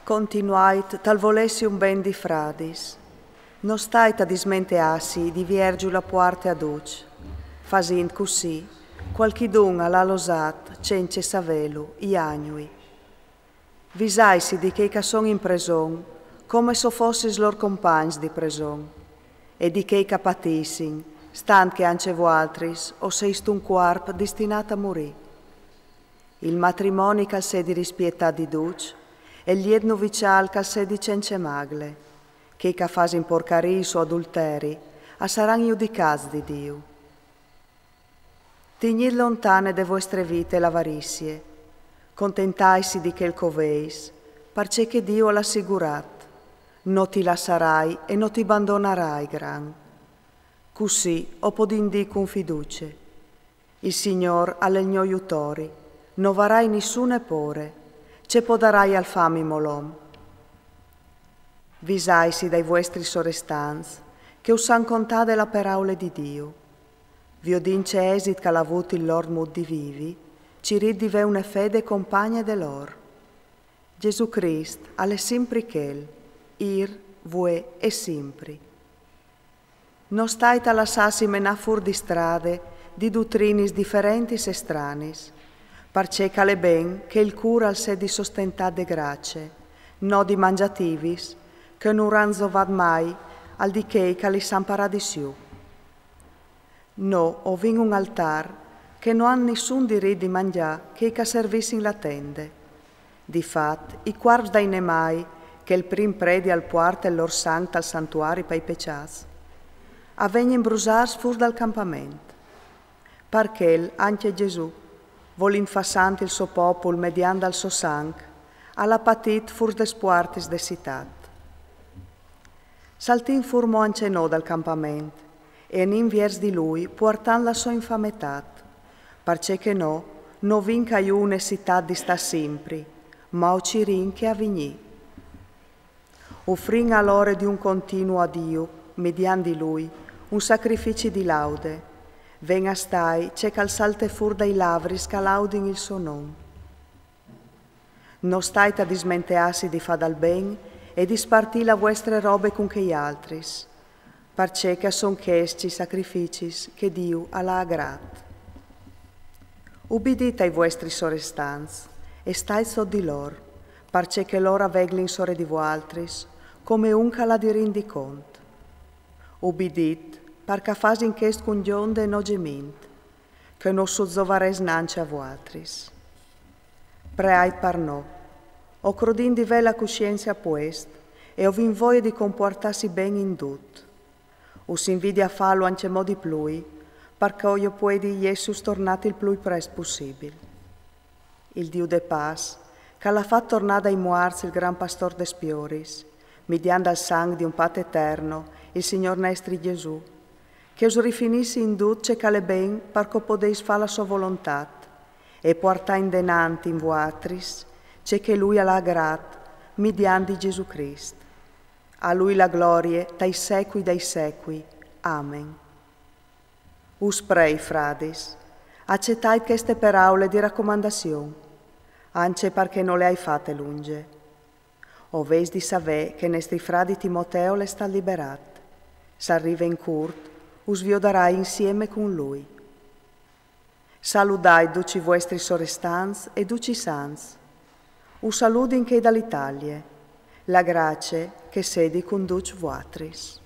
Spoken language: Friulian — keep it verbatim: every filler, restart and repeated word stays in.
Continuait tal volessi un ben di fradis. No stait a dismenteassi di viergiu la puarte a ducj. Fasint cussì, cualchidun al à losât, cence savêlu, i agnui. Visaitsi di chei ch'a son in preson, come s'o fossin lôr compagns di preson, e di chei ch'a patissin, stant che ancje vualtris o seist un cuarp distinât a murî. Il matrimoni ch'al sedi rispietât di ducj, e il liet nuviçâl ch'al sedi cence magle. Chei ch'a fasin porcariis o adulteri, a saran judicâts di Diu. Tignît lontane de vuestre vite l'avarissie. Contentaitsi di chel ch'o veis, parcè che Diu al à sigurât: «No ti lassarai e no ti bandonarai», gran. Cussì o podìn dî cun fiducie: «Il Signôr al è il gno jutori, no varai nissune pôre, ce podarai al fâ mimolom?» Visaitsi dai vuestris sorestants, che us àn contade la peraule di Diu. Viodint ce esit ch'al à vût il lôr mût di vivi, cirît di vê une fede compagne de lôr. Gesù Crist al è simpri chel, îr, vuê e simpri. No stait a lassâsi menâ fûr di strade di dutrinis diferentis e stranis, parcè ch'al è ben che il cûr al sedi sostentât de gracie, no di mangjativis, che nus àn zovât mai al di chei ch'a lis àn paradis jù. Nô o vin un altâr che no àn nissun dirît di mangjâ chei ch'a servissin la tende. Di fat, i cuarps dai nemâi, che il prin predi al puarte il lôr sanc tal santuari pai pecjâts, a vegnin brusâts fûr dal campament. Par chel ancje Gesù, volint fâ sant il so popul mediant dal so sanc, al à patît fûr des puartis de citât. Saltìn fûr mo ancje nô dal campament, e anìn viers di lui puartant la sô infametât, parcè che nô no vin ca jù une citât di stâ simpri, ma o cirìn chê a vignî. Ufrìn alore di un continuu a Diu, mediant di lui, un sacrifici di laude. Ven a stâi ce ch'al salte fûr dai lavris ch'a laudin il so non. No stait a dismenteâsi di fâ dal ben e di spartî la vuestre robe cun chei altris, parcè che a son chescj i sacrificis che Diu al à agrât. Ubidît ai vuestris sorestants e stait sot di lôr, parcè che lôr a veglin sore di vualtris, come un ch'al à di rindi cont. Ubidît, par ch'a fasin chest cun gjonde e no gemint, che no us zovarès nancje a vualtris. Preait par nô. O crodìn di vê la cuscience a puest e o vin voie di compuartâsi ben in dut. Us invidi a fâlu ancjemò di plui, par che o puedi jessi ustornât il plui prest pussibil. Il Diu de pâs, ch'al à fat tornâ dai muarts il gran pastôr des pioris, mediant dal sanc di un pat eterno, il Signôr nestri Gesù, che us rifinissi in dut ce ch'al è ben par che o podeis fâ la sô volontât e puartâ indenant in vualtris ce che lui al à agrât, mediant di Gesù Crist. A lui la glorie tai secui dai secui. Amen. Us prei, fradis, acetait cheste peraule di racomandazion, ancje par che no le ai fate lungje. O veis di savê che nestri fradi Timoteo al è stât liberât. S'al rive in curt, us viodarai insieme cun lui. Saludait ducj i vuestris sorestants e ducj i sants. Us saludin chei da l'Italie. La gracie che sedi cun ducj vualtris.